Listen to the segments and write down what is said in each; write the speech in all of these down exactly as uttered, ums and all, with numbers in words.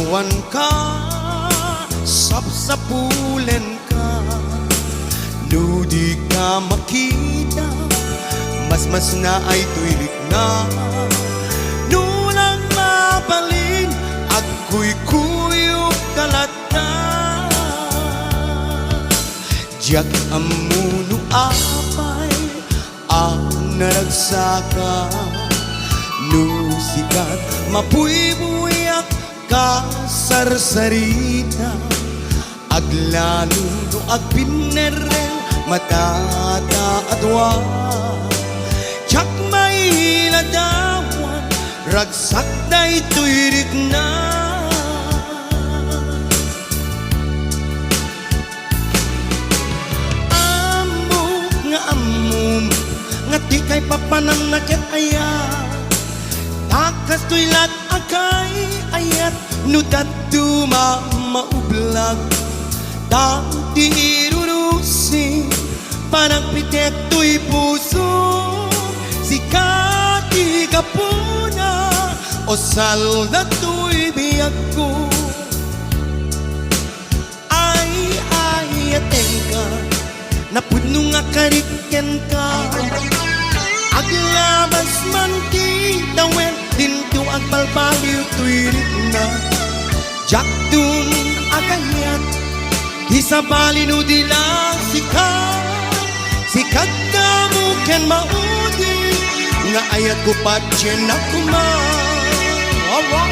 Awanka, sapsapulenka. No dika makita, masmasnaay toy rikna. No lang mabalin, agkuykuyogka latta. Diak ammo no apay a naragsaka. No sikat, mabuybuyak ka sarsarita. Aglalo no agpinnerreng matataadwa. Diak mailadawan, ragsak daytoy rikna. Ammok nga ammom nga dikay papananna ket ayat. Ta kastoy lat a kay-ayat no dadduma maublag. Ta ti irurusing panagpitek toy puso, sika ti gapuna, o salda toy biagko. Ay, ayatenka, napudno nga karik kenka. Aglabas man ti tawen, dinto agbalbaliw toy rikna. Diakton agayat, di sabali no di la sika. Sika damo ken maudi, nga ayatko patien a koma. Awa.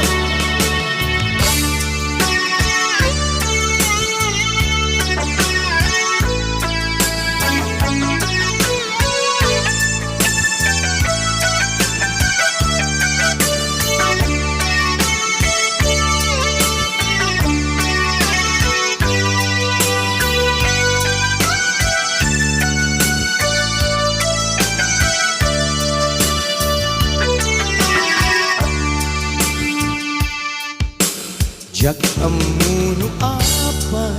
Diak ammo no apay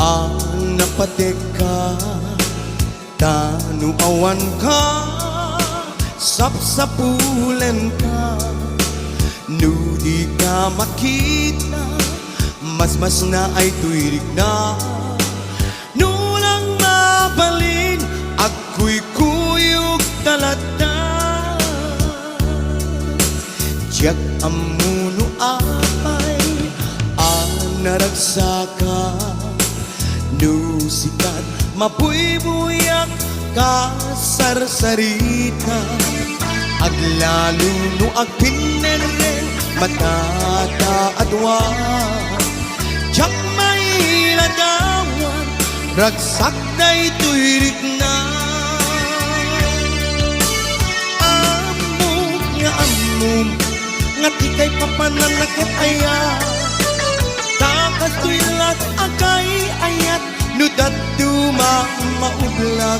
a napatekka. Ta no awanka, sapsapulenka. No dika makita, masmasnaay toy rikna. No lang mabalin, agkuykuyogka latta. Diak ammo no apay a naragsaka. No sikat, mabuybuyak ka sarsarita. Aglalo no agpinnerreng matataadwa. Diak mailadawan, ragsak daytoy rikna. Ammok nga ammom nga dikay papananna ket ayat. Ta kastoy lat a kay-ayat no dadduma maublag.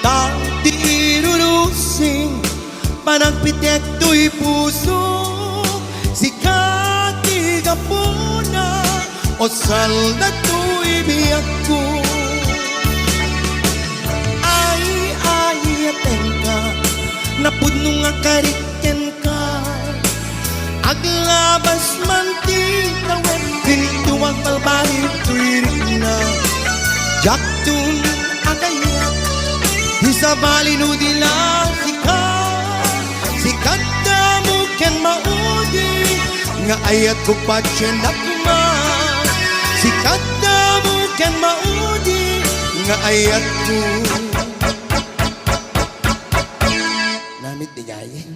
Ta ti irurusing panagpitek toy puso, sika ti gapuna, o salda toy biagko. Ay, ayatenka, napudno nga karik kenka. Aglabas man ti tawen, dinto agbalbaliw toy rikna. Diakton agayat, di sabali no di la sika. Sika damo ken maudi, nga ayatko patien a koma. Sika damo ken maudi, nga ayatko. Namit di gayem.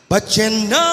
Patien a